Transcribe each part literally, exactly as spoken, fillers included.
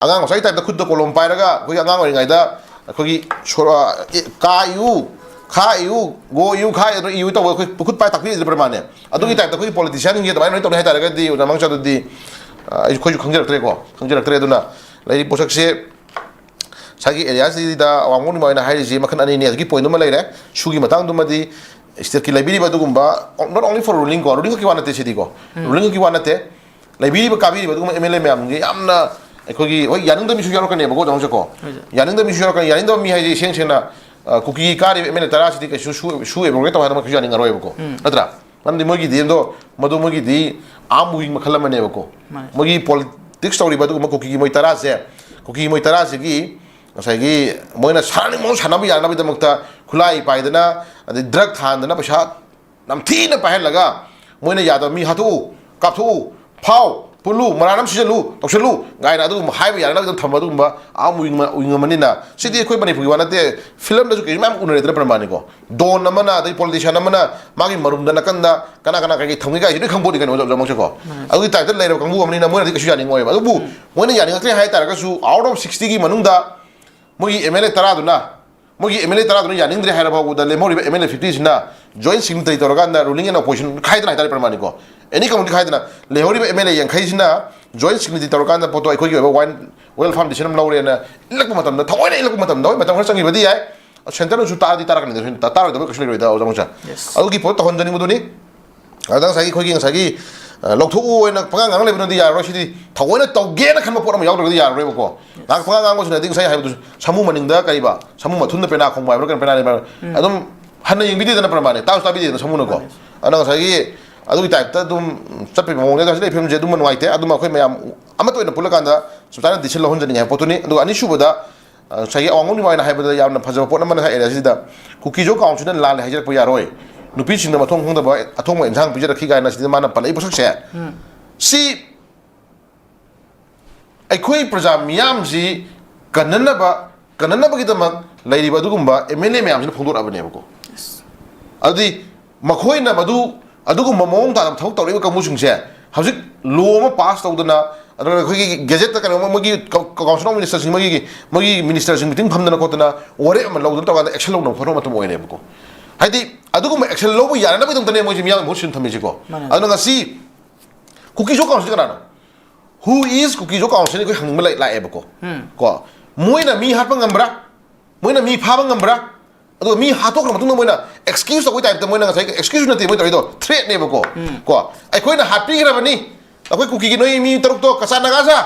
ꯑꯉꯥꯡ ꯃꯆꯥꯒꯤ ꯇꯥꯏꯞꯇ ꯈꯨꯠꯇ ꯀꯣꯂꯣꯝ ꯄꯥꯏꯔꯒ ꯑꯩꯈꯣꯏꯒꯤ ꯑꯉꯥꯡ ꯑꯣꯏꯔꯤꯉꯩꯗ ꯑꯩꯈꯣꯏꯒꯤ ꯁꯣꯔ-, ꯑ, ꯑꯦ, ꯀꯥ ꯏꯌꯨ, ꯈꯥ ꯏꯌꯨ, ꯒꯣ ꯏꯌꯨ, ꯈꯥ ꯏꯌꯨ ꯇꯧꯕ ꯑꯩꯈꯣꯏ ꯈꯨꯠ ꯄꯥꯏ ꯇꯥꯛꯄꯤꯔꯤꯗ꯭ꯔ ꯄ꯭ꯔꯃꯥꯅꯦ? ꯑꯗꯨꯒꯤ ꯇꯥꯏꯞꯇ ꯑꯩꯈꯣꯏꯒꯤ ꯄꯣꯂꯤꯇꯤꯁꯤꯌꯥꯟꯁꯤꯡꯁꯦ ꯑꯗꯨꯃꯥꯏꯅ ꯂꯣꯏꯅ ꯇꯧꯅꯤ ꯍꯥꯏ ꯇꯥꯔꯒꯗꯤ, ꯑꯣꯖꯥ ꯃꯪꯆꯥ, ꯑꯗꯨꯗꯤ, ꯑ, ꯑꯩꯈꯣꯏꯁꯨ ꯈꯪꯖꯔꯛꯇ꯭ꯔꯦꯀꯣ, ꯈꯪꯖꯔꯛꯇ꯭ꯔꯦ꯫ ꯑꯗꯨꯅ ꯂꯩꯔꯤꯕ ꯄꯣꯠꯁꯛꯁꯦ ꯉꯁꯥꯏꯒꯤ ꯑꯦꯔꯤꯌꯥꯁꯤꯗ ꯑꯋꯥꯡꯕ ꯅꯤꯡꯃ ꯑꯣꯏꯅ ꯍꯥꯏꯔꯤꯁꯤ ꯃꯈꯜ ꯑꯅꯤꯅꯤ꯫ ꯍꯧꯖꯤꯛꯀꯤ ꯄꯣꯏꯟꯗꯨꯃ ꯂꯩꯔꯦ, ꯁꯨꯒꯤ ꯃꯇꯥꯡꯗꯨꯃꯗꯤ ꯁ꯭ꯇꯦꯠꯀꯤ ꯂꯩꯕꯤꯔꯤꯕ ꯑꯗꯨꯒꯨꯝꯕ, not only for ruling ꯀꯣ, ꯔꯨꯂꯤꯡ ꯈꯛꯀꯤ ꯋꯥ ꯅꯠꯇꯦ ꯁꯤꯗꯤꯀꯣ, ꯔꯨꯂꯤꯡ ꯈꯛꯀꯤ ꯋꯥ ꯅꯠꯇꯦ꯫ ꯂꯩꯕꯤꯔꯤꯕ ꯀꯥꯕꯤꯔꯤꯕ ꯑꯗꯨꯒꯨꯝꯕ ꯑꯦꯝ ꯑꯦꯜ ꯑꯦ ꯃꯌꯥꯝꯒꯤ ꯌꯥꯝꯅ ꯑꯩꯈꯣꯏꯒꯤ, ꯍꯣꯏ, ꯌꯥꯅꯤꯡꯗꯕ ꯃꯤꯁꯨ ꯌꯥꯎꯔꯛꯀꯅꯦꯕꯀꯣ, ꯑꯣꯖꯥ ꯃꯪꯆꯥꯀꯣ꯫ ꯍꯣꯏ, ꯁꯥꯔ꯫ ꯌꯥꯅꯤꯡꯗꯕ ꯃꯤꯁꯨ ꯌꯥꯎꯔꯛꯀꯅꯤ꯫ ꯌꯥꯅꯤꯡꯗꯕ ꯃꯤ ꯍꯥꯏꯁꯦ ꯏꯁꯦꯡ ꯁꯦꯡꯅ, ꯑ, ꯀꯨꯀꯤꯒꯤ ꯀꯥꯔꯤꯕ ꯑꯦꯝ ꯑꯦꯜ ꯑꯦ ꯇꯔꯥꯁꯤꯗꯤ ꯀꯩꯁꯨ ꯁꯨ, ꯁꯨ ꯑꯦꯕ꯭ꯔꯣꯒꯦꯠ ꯇꯧ ꯍꯥꯏꯗꯅ ꯀꯩꯁꯨ ꯌꯥꯅꯤꯡꯉꯔꯣꯏꯕꯀꯣ꯫ ꯎꯝ꯫ ꯅꯠꯇ꯭ꯔꯥ? ꯃꯔꯝꯗꯤ ꯃꯣꯏꯒꯤꯗꯤ ꯑꯗꯣ, ꯃꯗꯨ ꯃꯣꯏꯒꯤꯗꯤ ꯑꯥꯔꯝ ꯋꯤꯡ ꯃꯈꯜ ꯑꯃꯅꯦꯕꯀꯣ꯫ ꯃꯥꯅꯦ꯫ ꯃꯣꯏꯒꯤ ꯄꯣꯂꯤꯇꯤꯛꯁ ꯇꯧꯔꯤꯕ ꯑꯗꯨꯒꯨꯝꯕ ꯀꯨꯀꯤꯒꯤ ꯃꯣꯏ ꯇꯔꯥꯁꯦ, ꯀꯨꯀꯤꯒꯤ ꯃꯣꯏ ꯇꯔꯥꯁꯤꯒꯤ ꯉꯁꯥꯏꯒꯤ ꯃꯣꯏꯅ ꯁꯥꯟꯅꯅꯤꯡꯕ ꯃꯑꯣꯡ ꯁꯥꯟꯅꯕ ꯌꯥꯅꯕꯒꯤꯗꯃꯛꯇ ꯈꯨꯠꯂꯥꯏ ꯄꯥꯏꯗꯅ, ꯑꯗꯩ ꯗ꯭ꯔꯒ ꯊꯥꯟꯗꯅ, ꯄꯩꯁꯥ ꯅꯝꯊꯤꯅ ꯄꯥꯏꯍꯜꯂꯒ, ꯃꯣꯏꯅ ꯌꯥꯗꯕ ꯃꯤ ꯍꯥꯠꯇꯣꯛꯎ, ꯀꯥꯞꯊꯣꯛꯎ, ꯐꯥꯎ, ꯄꯨꯜꯂꯨ, ꯃꯔꯥꯟ ꯑꯃ ꯁꯤꯖꯜꯂꯨ, ꯇꯧꯁꯜꯂꯨ ꯀꯥꯏꯅ ꯑꯗꯨꯒꯨꯝꯕ ꯍꯥꯏꯕ ꯌꯥꯅꯕ ꯑꯗꯨꯝ ꯊꯝꯕ ꯑꯗꯨꯒꯨꯝꯕ ꯑꯥꯔꯝ ꯋꯤꯡ ꯑꯃ, ꯋꯤꯡ ꯑꯃꯅꯤꯅ, ꯁꯤꯗꯤ ꯑꯩꯈꯣꯏ ꯃꯅꯤꯄꯨꯔꯒꯤ ꯋꯥ ꯅꯠꯇꯦ, ꯐꯤꯂꯝꯗꯁꯨ ꯀꯩꯁꯨ ꯃꯌꯥꯝ ꯎꯅꯔꯦꯗꯅ ꯄ꯭ꯔꯃꯥꯅꯤꯀꯣ꯫ ꯗꯣꯟ ꯑꯃꯅ, ꯑꯗꯩ ꯄꯣꯂꯤꯇꯤꯁꯤꯌꯥꯟ ꯑꯃꯅ ꯃꯥꯒꯤ ꯃꯔꯨꯝꯗ ꯅꯥꯀꯟꯗ ꯀꯅꯥ ꯀꯅꯥ ꯀꯩꯀꯩ ꯊꯝꯒꯦ ꯀꯥꯏꯁꯤ ꯂꯣꯏ ꯈꯪꯕ ꯄꯣꯠꯅꯤ ꯀꯩꯅꯣ, ꯑꯣꯖꯥ ꯃꯪꯆꯥꯀꯣ꯫ ꯃꯥꯅꯦ꯫ ꯑꯗꯨꯒꯤ ꯇꯥꯏꯞꯇ ꯂꯩꯔꯕ ꯀꯥꯡꯕꯨ ꯑꯃꯅꯤꯅ ꯃꯣꯏꯅꯗꯤ ꯀꯩꯁꯨ ꯌꯥꯅꯤꯡꯉꯣꯏꯕ꯫ ꯑꯗꯨꯕꯨ ꯎꯝ꯫ ꯃꯣꯏꯅ ꯌꯥꯅꯤꯡꯉꯛꯇ꯭ꯔꯦ ꯍꯥꯏ ꯇꯥꯔꯒꯁꯨ, ꯑꯥꯎꯠ ꯑꯣꯐ ꯁꯤꯛꯁꯇꯤꯒꯤ ꯃꯅꯨꯡꯗ ꯃꯣꯏꯒꯤ ꯑꯦꯝ ꯑꯦꯜ ꯑꯦ ꯇꯔꯥꯗꯨꯅ, ꯃꯣꯏꯒꯤ ꯑꯦꯝ ꯑꯦꯜ ꯑꯦ ꯇꯔꯥꯗꯨꯅ ꯌꯥꯅꯤꯡꯗ꯭ꯔꯦ ꯍꯥꯏꯔ ꯐꯥꯎꯕꯗ ꯂꯦꯝꯍꯧꯔꯤꯕ ꯑꯦꯝ ꯑꯦꯜ ꯑꯦ ꯐꯤꯐꯇꯤꯁꯤꯅ ꯖꯣꯏꯟ ꯁꯤꯒꯅꯦꯆꯔꯤ ꯇꯧꯔꯀꯥꯟꯗ, ꯔꯨꯂꯤꯡ ꯑꯦꯟ ꯑꯣꯄꯣꯖꯤꯁꯟ ꯈꯥꯏꯗꯅ ꯍꯥꯏꯇꯥꯔꯦ ꯄ꯭ꯔꯃꯥꯅꯤꯀꯣ, ꯑꯦꯅꯤ ꯀꯝꯃꯨꯅꯤꯇꯤ ꯈꯥꯏꯗꯅ, ꯂꯩꯍꯧꯔꯤꯕ ꯑꯦꯝ ꯑꯦꯜ ꯑꯦ ꯌꯥꯡꯈꯩꯁꯤꯅ ꯖꯣꯏꯟ ꯁꯤꯒꯅꯦꯆꯔꯤ ꯇꯧꯔꯀꯥꯟꯗ ꯄꯣꯠꯇꯣ ꯑꯩꯈꯣꯏꯒꯤ ꯑꯣꯏꯕ ꯋꯥꯏꯟ ꯋꯦꯜ ꯐꯥꯎꯟꯗꯦꯁꯟ ꯑꯃ ꯂꯧꯔꯦꯅ ꯏꯜꯂꯛꯄ ꯃꯇꯝꯗ, ꯊꯑꯣꯏꯅ ꯏꯜꯂꯛꯄ ꯃꯇꯝꯗ, ꯍꯣꯏ, ꯃꯇꯝ ꯈꯔ ꯆꯪꯈꯤꯕꯗꯤ ꯌꯥꯏ, ꯁꯦꯟꯇꯔꯅꯁꯨ ꯇꯥꯔꯗꯤ ꯇꯥꯔꯛꯀꯅꯤꯗ, ꯁꯣꯏꯗꯅ ꯇꯥꯔꯣꯏꯗꯕ ꯀꯩꯁꯨ ꯂꯩꯔꯣꯏꯗ, ꯑꯣꯖꯥ ꯃꯪꯆꯥ꯫ Yes. ꯑꯗꯨꯒꯤ ꯄꯣꯠ ꯇꯧꯍꯟꯖꯅꯤꯡꯕꯗꯨꯅꯤ꯫ ꯑꯗꯨꯗ ꯉꯁꯥꯏꯒꯤ ꯑꯩꯈꯣꯏꯒꯤ ꯉꯁꯥꯏꯒꯤ, ꯑ, ꯂꯧꯊꯣꯛꯎ ꯍꯥꯏꯅ ꯄꯉꯥꯡ ꯉꯥꯡ ꯂꯩꯕꯅꯗꯤ ꯌꯥꯔꯔꯣꯏ꯫ ꯁꯤꯗꯤ ꯊꯑꯣꯏꯅ ꯇꯧꯒꯦꯅ ꯈꯟꯕ ꯄꯣꯠ ꯑꯃ ꯌꯥꯎꯗ꯭ꯔꯒꯗꯤ ꯌꯥꯔꯔꯣꯏꯕꯀꯣ꯫ ꯉꯥꯏꯍꯥꯛ ꯄꯉꯥꯡ ꯉꯥꯡꯕꯁꯨ ꯅꯠꯇꯦ, ꯉꯁꯥꯏ ꯍꯥꯏꯕꯗꯨ ꯁꯥꯃꯨ ꯃꯅꯤꯡꯗ ꯀꯔꯤꯕ, ꯁꯥꯃꯨ ꯃꯊꯨꯟꯗ ꯄꯦꯅꯥ ꯈꯣꯡꯕ ꯍꯥꯏꯕ꯭ꯔꯥ ꯀꯩꯅꯣ, ꯄꯦꯅꯥ ꯂꯩꯕ ꯍꯥꯏꯕ꯭ꯔꯥ? ꯎꯝ꯫ ꯑꯗꯨꯝ ꯍꯟꯅ ꯌꯦꯡꯕꯤꯗꯦꯗꯅ ꯄ꯭ꯔꯃꯥꯅꯦ, ꯇꯥꯁꯨ ꯇꯥꯕꯤꯗꯦꯗꯅ ꯁꯥꯃꯨꯅꯀꯣ꯫ ꯃꯥꯅꯦ꯫ ꯑꯗꯨꯅ ꯉꯁꯥꯏꯒꯤ ꯑꯗꯨꯒꯤ ꯇꯥꯏꯞꯇ ꯑꯗꯨꯝ ꯆꯠꯄꯒꯤ ꯃꯑꯣꯡꯅꯦ꯫ ꯑꯗꯣ ꯍꯧꯖꯤꯛ ꯂꯩꯔꯤꯕ ꯐꯤꯕꯝꯁꯦ ꯑꯗꯨꯝꯕ ꯅꯨꯡꯉꯥꯏꯇꯦ꯫ ꯑꯗꯨꯝ ꯑꯩꯈꯣꯏ ꯃꯌꯥꯝ ꯑꯃꯠꯇ ꯑꯣꯏꯅ ꯄꯨꯜꯂꯀꯥꯟꯗ ꯆꯞ ꯆꯥꯅ ꯗꯤꯁꯤꯖꯟ ꯂꯧꯍꯟꯖꯅꯤꯡꯉꯦ ꯍꯥꯏꯕ ꯄꯣꯠꯇꯨꯅꯤ꯫ ꯑꯗꯨꯒ ꯑꯅꯤꯁꯨꯕꯗ, ꯑ, ꯉꯁꯥꯏꯒꯤ ꯑꯋꯥꯡꯕ ꯅꯤꯡꯃ ꯑꯣꯏꯅ ꯍꯥꯏꯕꯗ ꯌꯥꯝꯅ ꯐꯖꯕ ꯄꯣꯠ ꯑꯃꯅ ꯉꯁꯥꯏ ꯑꯦꯔꯤꯌꯥꯁꯤꯗ ꯀꯨꯀꯤꯖꯣ ꯀꯥꯎꯟꯁꯤꯜꯅ ꯂꯥꯜꯂꯦ ꯍꯥꯏꯖꯔꯛꯄ ꯌꯥꯔꯣꯏ, ꯅꯨꯄꯤꯁꯤꯡꯅ ꯃꯊꯣꯡ ꯈꯪꯗꯕ ꯑꯊꯣꯡꯕ ꯏꯟꯁꯥꯡ ꯄꯤꯖꯔꯛꯈꯤ ꯀꯥꯏꯅ ꯁꯤꯗ ꯃꯥꯅ ꯄꯜꯂꯛꯏ ꯄꯣꯠꯁꯛꯁꯦ, ꯎꯝ꯫ ꯁꯤ ꯑꯩꯈꯣꯏ ꯄ꯭ꯔꯖꯥ ꯃꯤꯌꯥꯝꯁꯤ ꯀꯟꯅꯅꯕ, ꯀꯟꯅꯅꯕꯒꯤꯗꯃꯛ ꯂꯩꯔꯤꯕ ꯑꯗꯨꯒꯨꯝꯕ ꯑꯦꯝ ꯑꯦꯜ ꯑꯦ ꯃꯌꯥꯝꯁꯤꯅ ꯐꯣꯡꯗꯣꯔꯛꯑꯕꯅꯦꯕꯀꯣ꯫ Yes. ꯑꯗꯨꯗꯤ ꯃꯈꯣꯏꯅ ꯃꯗꯨ, ꯑꯗꯨꯒꯨꯝꯕ ꯃꯑꯣꯡ ꯇꯥꯗꯕ ꯊꯕꯛ ꯇꯧꯔꯛꯏꯕ ꯀꯥꯡꯕꯨꯁꯤꯡꯁꯦ ꯍꯧꯖꯤꯛ ꯂꯣ ꯑꯃ ꯄꯥꯁ ꯇꯧꯗꯅ, ꯑꯗꯨꯒ ꯑꯩꯈꯣꯏꯒꯤ ꯒꯦꯖꯦꯠꯇ ꯀꯩꯅꯣ ꯃꯣꯏꯒꯤ ꯀꯥꯎꯟꯁꯤꯜ ꯑꯣꯐ ꯃꯤꯅꯤꯁꯇꯔꯁꯤꯡ ꯃꯣꯏꯒꯤ ꯃꯣꯏꯒꯤ ꯃꯤꯅꯤꯁꯇꯔꯁꯤꯡ ꯃꯤꯇꯤꯡ ꯐꯝꯗꯅ ꯈꯣꯠꯇꯅ ꯋꯥꯔꯦꯞ ꯑꯃ ꯂꯧꯗꯅ ꯇꯧꯔꯀꯥꯟꯗ ꯑꯦꯛꯁꯟ ꯂꯧꯅꯕ ꯈꯣꯠꯅꯕ ꯃꯇꯝ ꯑꯣꯏꯔꯦꯕꯀꯣ꯫ ꯍꯥꯏꯗꯤ ꯑꯗꯨꯒꯨꯝꯕ ꯑꯦꯛꯁꯟ ꯂꯧꯕ ꯌꯥꯅꯅꯕꯒꯤꯗꯃꯛꯇꯅꯦ ꯃꯣꯏꯁꯦ ꯃꯤꯌꯥꯝꯒꯤ ꯃꯍꯨꯠ ꯁꯤꯟ ꯊꯝꯃꯤꯁꯤꯀꯣ꯫ ꯃꯥꯅꯦ꯫ ꯑꯗꯨꯅ ꯉꯁꯤ ꯀꯨꯀꯤꯖꯣ ꯀꯥꯎꯟꯁꯤꯜ ꯀꯅꯥꯅꯣ? Who is ꯀꯨꯀꯤꯖꯣ ꯀꯥꯎꯟꯁꯤꯜ ꯑꯩꯈꯣꯏ ꯍꯪꯅꯤꯡꯕ ꯂꯩ- ꯂꯥꯛꯑꯦꯕꯀꯣ꯫ ꯎꯝ꯫ ꯀꯣ, ꯃꯣꯏꯅ ꯃꯤ ꯍꯥꯠꯄ ꯉꯝꯕ꯭ꯔꯥ? ꯃꯣꯏꯅ ꯃꯤ ꯐꯥꯕ ꯉꯝꯕ꯭ꯔꯥ? ꯑꯗꯨꯒ ꯃꯤ ꯍꯥꯠꯇꯣꯛꯈ꯭ꯔ ꯃꯇꯨꯡꯗ ꯃꯣꯏꯅ ꯑꯦꯛꯁꯀ꯭ꯌꯨꯁ ꯇꯧꯕꯩ ꯇꯥꯏꯞꯇ ꯃꯣꯏꯅ ꯉꯁꯥꯏ ꯑꯦꯛꯁꯀ꯭ꯌꯨꯁ ꯅꯠꯇꯦ ꯃꯣꯏ ꯇꯧꯔꯤꯗꯣ, ꯊ꯭ꯔꯦꯠꯅꯦꯕꯀꯣ꯫ ꯎꯝ꯫ ꯀꯣ, ꯑꯩꯈꯣꯏꯅ ꯍꯥꯠꯄꯤꯈ꯭ꯔꯕꯅꯤ, ꯑꯩꯈꯣꯏ ꯀꯨꯀꯤꯒꯤ ꯅꯣꯏ ꯃꯤ ꯇꯔꯨꯛꯇꯣ ꯀꯆꯥ ꯅꯥꯒꯥ ꯁꯥ,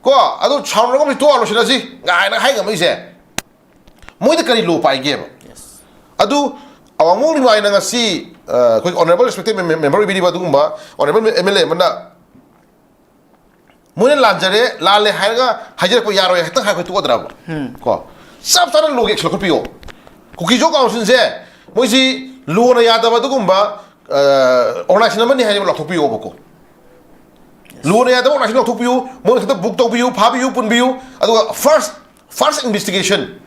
ꯀꯣ, ꯑꯗꯨ ꯁꯥꯎꯅꯔꯒ ꯑꯃꯁꯨ ꯇꯣꯛꯑ ꯂꯣꯏꯁꯤꯜꯂꯁꯤ ꯀꯥꯏꯅ ꯍꯥꯏ ꯉꯝꯃꯛꯏꯁꯦ꯫ ꯃꯣꯏꯗ ꯀꯔꯤ ꯂꯣ ꯄꯥꯏꯒꯦꯕ? Yes. ꯑꯗꯨ ꯑꯋꯥꯡꯕꯣꯡ ꯅꯤꯡꯃꯥꯏꯅ ꯉꯁꯤ, ꯑ, ꯑꯩꯈꯣꯏ ꯑꯣꯅꯔꯦꯕꯜ ꯔꯦꯁꯄꯦꯛꯇꯦꯠ ꯃꯦꯝꯕꯔ ꯑꯣꯏꯕꯤꯔꯤꯕ ꯑꯗꯨꯒꯨꯝꯕ ꯑꯣꯅꯔꯦꯕꯜ ꯑꯦꯝ ꯑꯦꯜ ꯑꯦ ꯑꯃꯅ ꯃꯣꯏꯅ ꯂꯥꯟꯖꯔꯦ, ꯂꯥꯜꯂꯦ ꯍꯥꯏꯔꯒ ꯍꯥꯏꯖꯔꯛꯄ ꯌꯥꯔꯣꯏ ꯍꯦꯛꯇ ꯍꯥꯏꯔ ꯑꯩꯈꯣꯏ ꯇꯣꯛꯑꯗ꯭ꯔꯕ? ꯎꯝ꯫ ꯀꯣ, ꯆꯞ ꯆꯥꯅ ꯂꯣꯒꯤ ꯑꯦꯛꯁꯟ ꯂꯧꯈꯠꯄꯤꯌꯣ꯫ ꯀꯨꯀꯤꯖꯣ ꯀꯥꯎꯟꯁꯤꯜꯁꯦ ꯃꯣꯏꯁꯤ ꯂꯣꯅ ꯌꯥꯗꯕ ꯑꯗꯨꯒꯨꯝꯕ ꯑꯣꯔꯒꯅꯥꯏꯖꯦꯁꯟ ꯑꯃꯅꯤ ꯍꯥꯏꯅ ꯂꯥꯎꯊꯣꯛꯄꯤꯌꯣꯕꯀꯣ꯫ ꯂꯣꯅ ꯌꯥꯗꯕ ꯑꯣꯔꯒꯅꯥꯏꯖꯦꯁꯟ ꯂꯥꯎꯊꯣꯛꯄꯤꯌꯨ, ꯃꯣꯏꯅ ꯈꯛꯇ ꯕꯨꯛ ꯇꯧꯕꯤꯌꯨ, ꯐꯥꯕꯤꯌꯨ, ꯄꯨꯟꯕꯤꯌꯨ, ꯑꯗꯨꯒ ꯐꯥꯔꯁ ꯐꯥꯔꯁ ꯏꯟꯚꯦꯁꯇꯤꯒꯦꯁꯟ,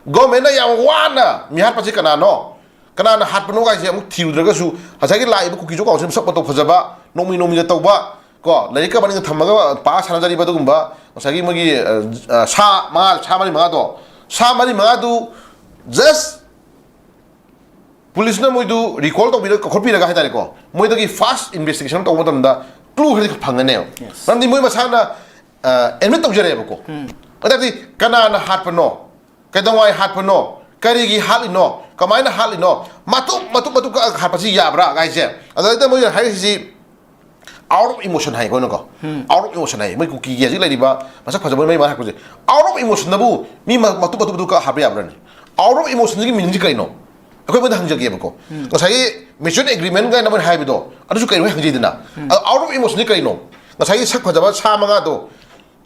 ꯒꯣꯔꯃꯦꯟꯅ ꯌꯥꯝ ꯋꯥꯅ ꯃꯤ ꯍꯥꯠꯄꯁꯤ ꯀꯅꯥꯅꯣ, ꯀꯅꯥꯅ ꯍꯥꯠꯄꯅꯣ ꯀꯥꯏꯁꯦ ꯑꯃꯨꯛ ꯊꯤꯔꯨꯗ꯭ꯔꯒꯁꯨ, ꯉꯁꯥꯏꯒꯤ ꯂꯥꯛꯏꯕ ꯀꯨꯀꯤꯖꯣ ꯀꯥꯎꯟꯁꯤꯜ ꯃꯁꯛ ꯃꯇꯧ ꯐꯖꯕ, ꯅꯣꯡꯃꯩ ꯅꯣꯡꯃꯩꯒ ꯇꯧꯕ, ꯀꯣ, ꯂꯥꯏꯔꯤꯛꯀ ꯃꯅꯤꯡꯗ ꯊꯝꯃꯒ ꯄꯥ ꯁꯥꯟꯅꯖꯔꯤꯕ ꯑꯗꯨꯒꯨꯝꯕ ꯉꯁꯥꯏꯒꯤ ꯃꯣꯏꯒꯤ, ꯑ, ꯑ, ꯁꯥ ꯃꯉꯥ, ꯁꯥ ꯃꯔꯤ ꯃꯉꯥꯗꯣ, ꯁꯥ ꯃꯔꯤ ꯃꯉꯥꯗꯨ just ꯄꯨꯂꯤꯁꯅ ꯃꯣꯏꯗꯨ ꯔꯤꯀꯣꯜ ꯇꯧꯕꯤꯔꯒ ꯀꯧꯈꯠꯄꯤꯔꯒ ꯍꯥꯏꯇꯥꯔꯦꯀꯣ, ꯃꯣꯏꯗꯒꯤ ꯐꯥꯁ ꯏꯟꯚꯦꯁꯇꯤꯒꯦꯁꯟ ꯇꯧꯕ ꯃꯇꯝꯗ ꯀ꯭ꯂꯨ ꯈꯔꯗꯤ ꯐꯪꯒꯅꯦꯕ꯫ Yes. ꯃꯔꯝꯗꯤ ꯃꯣꯏ ꯃꯁꯥꯅ ꯑꯦꯗꯃꯤꯠ ꯇꯧꯖꯔꯦꯕꯀꯣ꯫ ꯎꯝ꯫ ꯑꯗꯨꯗꯤ ꯀꯅꯥꯅ ꯍꯥꯠꯄꯅꯣ, ꯀꯩꯗꯧꯉꯥꯏ ꯍꯥꯠꯄꯅꯣ, ꯀꯔꯤꯒꯤ ꯍꯥꯠꯂꯤꯅꯣ, ꯀꯃꯥꯏꯅ ꯍꯥꯠꯂꯤꯅꯣ, ꯃꯇꯨꯞ ꯃꯇꯨꯞ ꯃꯇꯨꯞ ꯀꯛꯑꯒ ꯍꯥꯠꯄꯁꯤ ꯌꯥꯕ꯭ꯔꯥ ꯍꯥꯏꯁꯦ? ꯑꯗꯩꯗ ꯃꯣꯏꯅ ꯍꯥꯏꯔꯤꯁꯤ ꯑꯥꯎꯠ ꯑꯣꯐ ꯏꯃꯣꯁꯟ ꯍꯥꯏ ꯑꯩꯈꯣꯏꯅꯀꯣ꯫ ꯎꯝ꯫ ꯑꯥꯎꯠ ꯑꯣꯐ ꯏꯃꯣꯁꯟ ꯍꯥꯏ ꯃꯣꯏ ꯀꯨꯀꯤꯒꯤ ꯍꯧꯖꯤꯛ ꯂꯩꯔꯤꯕ ꯃꯁꯛ ꯐꯖꯕ ꯃꯩ ꯃꯥ ꯍꯥꯏꯔꯛꯄꯁꯦ꯫ ꯑꯥꯎꯠ ꯑꯣꯐ ꯏꯃꯣꯁꯟꯗꯕꯨ ꯃꯤ ꯃ- ꯃꯇꯨꯞ ꯃꯇꯨꯞ ꯃꯇꯨꯞ ꯀꯛꯑ ꯍꯥꯠꯄ ꯌꯥꯕ꯭ꯔꯅꯦ? ꯑꯥꯎꯠ ꯑꯣꯐ ꯏꯃꯣꯁꯟꯒꯤ ꯃꯤꯅꯤꯡꯁꯤ ꯀꯩꯅꯣ? ꯑꯩꯈꯣꯏ ꯃꯣꯏꯗ ꯍꯪꯖꯒꯦꯕꯀꯣ꯫ ꯎꯝ꯫ ꯉꯁꯥꯏꯒꯤ ꯃ꯭ꯌꯨꯆꯨꯋꯦꯜ ꯑꯦꯒ꯭ꯔꯤꯃꯦꯟ ꯀꯥꯏꯅ ꯃꯣꯏꯅ ꯍꯥꯏꯕꯗꯣ, ꯑꯗꯨꯁꯨ ꯀꯩꯅꯣ ꯍꯪꯖꯩꯗꯅ꯫ ꯎꯝ꯫ ꯑꯗꯣ ꯑꯥꯎꯠ ꯑꯣꯐ ꯏꯃꯣꯁꯟꯁꯤ ꯀꯩꯅꯣ? ꯉꯁꯥꯏꯒꯤ ꯁꯛ ꯐꯖꯕ ꯁꯥ ꯃꯉꯥꯗꯣ,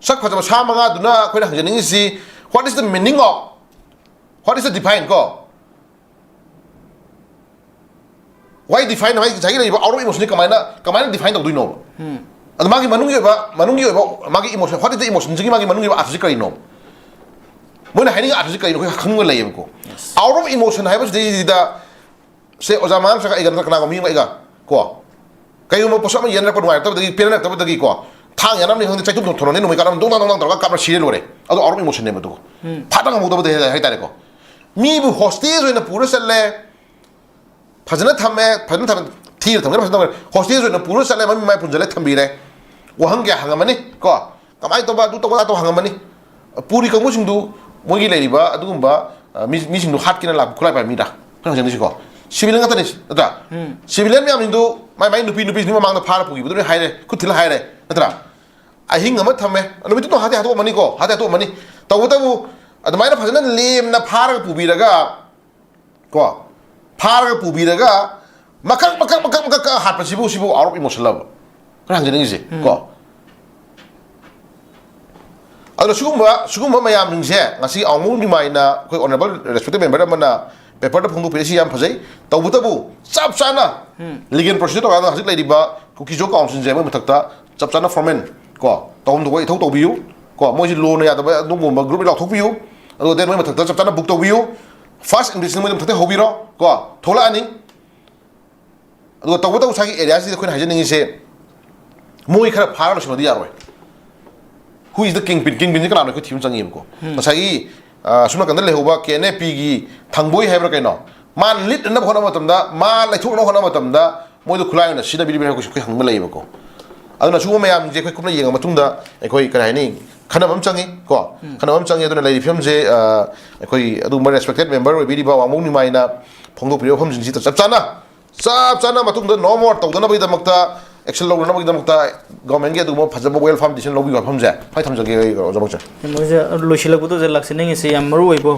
ꯁꯛ ꯐꯖꯕ ꯁꯥ ꯃꯉꯥꯗꯨꯅ ꯑꯩꯈꯣꯏꯅ ꯍꯪꯖꯅꯤꯡꯉꯤꯁꯤ, what is the meaning of, what is the define ꯀꯣ? Why define? ꯉꯁꯥꯏꯒꯤ ꯂꯩꯔꯤꯕ ꯑꯥꯎꯠ ꯑꯣꯐ ꯏꯃꯣꯁꯟꯁꯤ ꯀꯃꯥꯏꯅ, ꯀꯃꯥꯏꯅ ꯗꯤꯐꯥꯏꯟ ꯇꯧꯗꯣꯏꯅꯣꯕ? ꯎꯝ꯫ ꯑꯗꯣ ꯃꯥꯒꯤ ꯃꯅꯨꯡꯒꯤ ꯑꯣꯏꯕ, ꯃꯅꯨꯡꯒꯤ ꯑꯣꯏꯕ ꯃꯥꯒꯤ ꯏꯃꯣꯁꯟ, what is the emotionꯁꯤꯒꯤ ꯃꯥꯒꯤ ꯃꯅꯨꯡꯒꯤ ꯑꯣꯏꯕ ꯑꯥꯔꯊꯁꯤ ꯀꯔꯤꯅꯣ? ꯃꯣꯏꯅ ꯍꯥꯏꯅꯤꯡꯉꯤ ꯑꯥꯔꯊꯁꯤ ꯀꯔꯤꯅꯣ ꯑꯩꯈꯣꯏ ꯈꯪꯅꯤꯡꯕ ꯂꯩꯌꯦꯕꯀꯣ꯫ Yes. ꯑꯥꯎꯠ ꯑꯣꯐ ꯏꯃꯣꯁꯟ ꯍꯥꯏꯕꯁꯤꯗꯩꯁꯤꯗ ꯁꯦ ꯑꯣꯖꯥ ꯃꯉꯥꯡ ꯆꯠꯈ꯭ꯔꯒ ꯑꯩꯒ ꯅꯠꯇ꯭ꯔꯒ ꯀꯅꯥꯒꯨꯝꯕ ꯑꯃ ꯑꯩꯒ ꯀꯣ, ꯀꯩꯒꯨꯝꯕ ꯄꯣꯠꯁꯛ ꯑꯃ ꯌꯦꯟꯅꯔꯛꯄ ꯅꯨꯡꯉꯥꯏꯔꯛꯇꯕꯗꯒꯤ, ꯄꯦꯟꯅꯔꯛꯇꯕꯗꯒꯤ ꯀꯣ, ꯊꯥꯡ ꯌꯥꯅꯕꯅꯤ ꯈꯪꯗꯦ, ꯆꯩꯇꯨꯞ ꯊꯣꯔꯛꯅꯤ, ꯅꯣꯡꯃꯩ ꯀꯥꯞꯅꯕ ꯗꯣꯡ ꯗꯥꯡ ꯗꯣꯡ ꯗꯥꯡ ꯇꯧꯔꯒ ꯀꯥꯞꯅ ꯁꯤꯔꯦ ꯂꯣꯏꯔꯦ꯫ ꯑꯗꯣ out of emotion ꯅꯦꯕ ꯑꯗꯨꯒ꯫ ꯎꯝ꯫ ꯐꯥꯗ ꯉꯝꯍꯧꯗꯕꯗ ꯍꯥꯏ-, ꯍꯥꯏꯇꯥꯔꯦꯀꯣ꯫ ꯃꯤꯕꯨ hostage ꯑꯣꯏꯅ ꯄꯨꯔ ꯆꯠꯂꯦ, ꯐꯖꯅ ꯊꯝꯃꯦ, ꯐꯖꯅ ꯊꯝꯃꯦ, ꯊꯤꯅ ꯊꯝꯒꯦꯔꯥ ꯐꯖꯅ ꯊꯝꯒꯦꯔꯥ, hostage ꯑꯣꯏꯅ ꯄꯨꯔ ꯆꯠꯂꯦ, ꯃꯃꯤꯠ ꯃꯃꯥꯏ ꯄꯨꯟꯁꯤꯜꯂꯦ ꯊꯝꯕꯤꯔꯦ꯫ ꯋꯥꯍꯪ ꯀꯌꯥ ꯍꯪꯉꯝꯃꯅꯤ ꯀꯣ, "ꯀꯃꯥꯏꯅ ꯇꯧꯕ, ꯑꯗꯨ ꯇꯧꯕ, ꯑꯗꯥ ꯇꯧꯕ?" ꯍꯪꯉꯝꯃꯅꯤ꯫ ꯄꯨꯔꯤ ꯀꯥꯡꯕꯨꯁꯤꯡꯗꯨ, ꯃꯣꯏꯒꯤ ꯂꯩꯔꯤꯕ ꯑꯗꯨꯒꯨꯝꯕ, ꯑ, ꯃꯤ, ꯃꯤꯁꯤꯡꯗꯨ ꯍꯥꯠꯀꯦꯅ ꯂꯥꯛꯄ ꯈꯨꯠꯂꯥꯏ ꯄꯥꯏꯕ ꯃꯤꯔꯥ? ꯑꯩꯈꯣꯏꯅ ꯍꯪꯖꯅꯤꯡꯉꯤꯁꯤꯀꯣ꯫ Civilian ꯉꯥꯛꯇꯅꯤ, ꯅꯠꯇ꯭ꯔꯥ? ꯎꯝ꯫ Civilian ꯃꯌꯥꯝꯁꯤꯡꯗꯨ ꯃꯥꯏ ꯃꯥꯏ ꯅꯨꯄꯤ, ꯅꯨꯄꯤꯁꯤꯡꯗꯨ ꯃꯃꯥꯡꯗ ꯐꯥꯔ ꯄꯨꯈꯤꯕꯗꯨꯅ ꯍꯥꯏꯔꯦ, ꯈꯨꯠ ꯊꯤꯜꯂ ꯍꯥꯏꯔꯦ, ꯅꯠꯇ꯭ꯔꯥ? ꯑꯍꯤꯡ ꯑꯃ ꯊꯝꯃꯦ, ꯅꯨꯃꯤꯠꯇꯨ ꯍꯥꯠꯇꯤ ꯍꯥꯠꯇꯣꯛꯑꯝꯃꯅꯤꯀꯣ, ꯍꯥꯠꯇꯤ ꯍꯥꯠꯇꯣꯛꯑꯝꯃꯅꯤ꯫ ꯇꯧꯕꯇꯕꯨ ꯑꯗꯨꯃꯥꯏꯅ ꯐꯖꯅ ꯂꯦꯝꯅ ꯐꯥꯔꯒ ꯄꯨꯕꯤꯔꯒ ꯀꯣ, ꯐꯥꯔꯒ ꯄꯨꯕꯤꯔꯒ ꯃꯀꯛ, ꯃꯀꯛ, ꯃꯀꯛ, ꯃꯀꯛ ꯀꯛꯑ ꯍꯥꯠꯄꯁꯤꯕꯨ, ꯁꯤꯕꯨ out of emotion ꯂꯕ? ꯑꯩꯈꯣꯏꯅ ꯍꯪꯖꯅꯤꯡꯉꯤꯁꯦ, ꯎꯝ꯫ ꯀꯣ꯫ ꯑꯗꯨꯅ ꯁꯤꯒꯨꯝꯕ, ꯁꯤꯒꯨꯝꯕ ꯃꯌꯥꯝꯁꯤꯡꯁꯦ ꯉꯁꯤ ꯑꯋꯥꯡꯕꯨꯡꯒꯤ ꯃꯥꯏꯅ ꯑꯩꯈꯣꯏ honourable respected member ꯑꯃꯅ paper ꯗ ꯐꯣꯡꯗꯣꯛꯄꯤꯔꯛꯏꯁꯤ ꯌꯥꯝ ꯐꯖꯩ꯫ ꯇꯧꯕꯇꯕꯨ ꯆꯞ ꯆꯥꯅ ꯎꯝ꯫ Legal procedure ꯇꯧꯔꯀꯥꯟꯗ ꯍꯧꯖꯤꯛ ꯂꯩꯔꯤꯕ ꯀꯨꯀꯤ-ꯖꯣ council ꯁꯦ ꯃꯣꯏ ꯃꯊꯛꯇ ꯆꯞ ꯆꯥꯅ formal ꯀꯣ, ꯇꯧꯐꯝ ꯊꯣꯛꯄ ꯏꯊꯧ ꯇꯧꯕꯤꯌꯨ ꯀꯣ, ꯃꯣꯏꯁꯤ law ꯅ ꯌꯥꯗꯕ ꯑꯗꯨꯒꯨꯝꯕ group ꯂꯥꯎꯊꯣꯛꯄꯤꯌꯨ꯫ ꯑꯗꯨꯒ then ꯃꯣꯏ ꯃꯊꯛꯇ ꯆꯞ ꯆꯥꯅ book ꯇꯧꯕꯤꯌꯨ꯫ First investigation ꯃꯣꯏ ꯃꯊꯛꯇ ꯍꯧꯕꯤꯔꯣ ꯀꯣ, ꯊꯣꯛꯂꯛꯑꯅꯤ꯫ ꯑꯗꯨꯒ ꯇꯧꯕꯇꯕꯨ ꯉꯁꯥꯏꯒꯤ area ꯁꯤꯗ ꯑꯩꯈꯣꯏꯅ ꯍꯥꯏꯖꯅꯤꯡꯉꯤꯁꯦ, ꯃꯣꯏ ꯈꯔ ꯐꯥꯔ ꯂꯣꯏꯁꯤꯟꯕꯗꯤ ꯌꯥꯔꯣꯏ꯫ Who is the kingpin? Kingpin ꯁꯤ ꯀꯅꯥꯅꯣ? ꯑꯩꯈꯣꯏ ꯊꯤꯕ ꯑꯃ ꯆꯪꯉꯤꯕꯀꯣ꯫ ꯎꯝ꯫ ꯉꯁꯥꯏꯒꯤ, ꯑ, ꯁꯣꯝ ꯅꯥꯀꯟꯗ ꯂꯩꯍꯧꯕ K N A P ꯒꯤ ꯊꯥꯡꯕꯣꯏ ꯍꯥꯏꯕ꯭ꯔꯥ ꯀꯩꯅꯣ, ꯃꯥ ꯂꯤꯠꯅꯅꯕ ꯍꯣꯠꯅꯕ ꯃꯇꯝꯗ, ꯃꯥ ꯂꯩꯊꯣꯛꯅꯕ ꯍꯣꯠꯅꯕ ꯃꯇꯝꯗ ꯃꯣꯏꯗꯣ ꯈꯨꯠꯂꯥꯏ ꯑꯣꯏꯅ ꯁꯤꯖꯤꯟꯅꯕꯤꯔꯤꯕ꯭ꯔꯥ ꯍꯥꯏꯕꯁꯤ ꯑꯩꯈꯣꯏ ꯍꯪꯕ ꯂꯩꯌꯦꯕꯀꯣ꯫ ꯑꯗꯨꯅ ꯁꯤꯒꯨꯝꯕ ꯃꯌꯥꯝꯁꯦ ꯑꯩꯈꯣꯏ ꯀꯨꯞꯅ ꯌꯦꯡꯉ ꯃꯇꯨꯡꯗ ꯑꯩꯈꯣꯏ, ꯀꯔꯤ ꯍꯥꯏꯅꯤ, ꯈꯟꯅꯕ ꯑꯃ ꯆꯪꯉꯤ ꯀꯣ꯫ ꯎꯝ꯫ ꯈꯟꯅꯕ ꯑꯃ ꯆꯪꯉꯤ꯫ ꯑꯗꯨꯅ ꯂꯩꯔꯤꯕ ꯐꯤꯕꯝꯁꯦ, ꯑ, ꯑꯩꯈꯣꯏ ꯑꯗꯨꯒꯨꯝꯕ respected member ꯑꯣꯏꯕꯤꯔꯤꯕ ꯋꯥꯡꯕꯨꯡ ꯅꯤꯃꯥꯏꯅ ꯐꯣꯡꯗꯣꯛꯄꯤꯔꯤꯕ ꯋꯥꯐꯝꯁꯤꯡꯁꯤꯗ ꯆꯞ ꯆꯥꯅ, ꯆꯞ ꯆꯥꯅ ꯃꯇꯨꯡꯗ no more ꯇꯧꯗꯅꯕꯒꯤꯗꯃꯛꯇ, action ꯂꯧꯅꯅꯕꯒꯤꯗꯃꯛꯇ government ꯀꯤ ꯑꯗꯨꯒꯨꯝꯕ ꯐꯖꯕ well foundation ꯂꯧꯕꯤꯕ ꯋꯥꯐꯝꯁꯦ ꯈ꯭ꯋꯥꯏ ꯊꯝꯖꯒꯦ ꯑꯩ, ꯑꯣꯖꯥ ꯃꯣꯏꯁꯦ꯫ ꯃꯣꯏꯁꯦ ꯂꯣꯏꯁꯤꯜꯂꯛꯄꯗ ꯑꯣꯖꯥ ꯂꯥꯛꯆꯅꯤꯡꯉꯤꯁꯦ ꯌꯥꯝ ꯃꯔꯨ ꯑꯣꯏꯕ